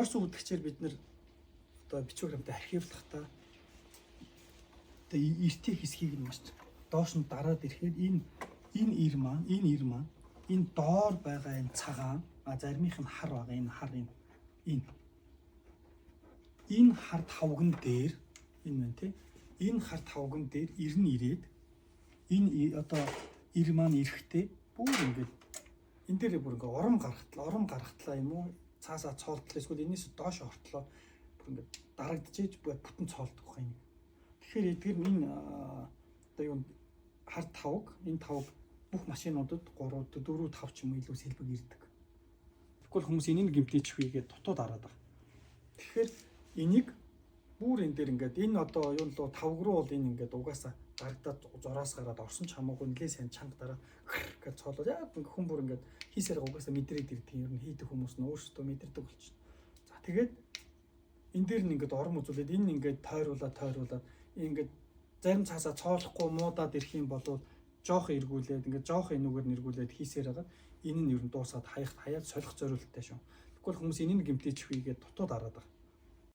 Морс үдгчээр бид нэр одоо бичвэр хамтаа архивлахдаа одоо эртээ хэсгийг нь маш доош нь дараад ирэхээр энэ ир маань, энэ ир маань, энэ доор байгаа энэ цагаан, а заримынх нь хар байгаа, энэ хар, энэ хар тавган дээр энэ байна тий. Энэ хар тавган дээр ир нь ирээд энэ одоо ир маань ирэхтэй бүр ингээд энэ дээр бүр ингээд урам гаргатлаа, урам гаргатлаа юм уу? Цаасаа цоолдлоо, эсвэл энэс доош ортлоо бүр ингээд дарагдчихэж бүтэн цоолдох юм. Тэгэхээр эдгээр энэ одоо юу хар тавг, энэ тавг бүх машинуудад 3 4 5 ч юм уу илүү сэлбэг ирдэг. Тэгвэл хүмүүс энийг гимтээчих вийгээд дутуу дараад байгаа. Тэгэхээр энийг бүр энэ дээр ингээд энэ одоо юу л тавг руу бол энэ ингээд угаасаа дарагдаад зураас гараад орсон ч хамаагүй нэлээ сайн чанга дараа гэж цоолоод яг ингээд хүн бүр ингээд хийсээр угаасаа мэдрээд ирдэг юм, ер нь хийдэг хүмүүс нь өөрсдөө мэдэрдэг болчихно. За, тэгээд энэ дээр нь ингээд ором үзүүлээд энэ ингээд тойруулаад тойруулаад ингээд зарим цаасаа цоолохгүй муудаад ирэх юм бол жоох эргүүлээд, ингээд жоох энүүгээр нэргүүлээд хийсээр байгаа. Энэ нь ер нь дуусаад хаях хаяад солих зориулттай шүү. Тэгвэл хүмүүс энийг гимтээчих вийгээд дутуу дараад байгаа.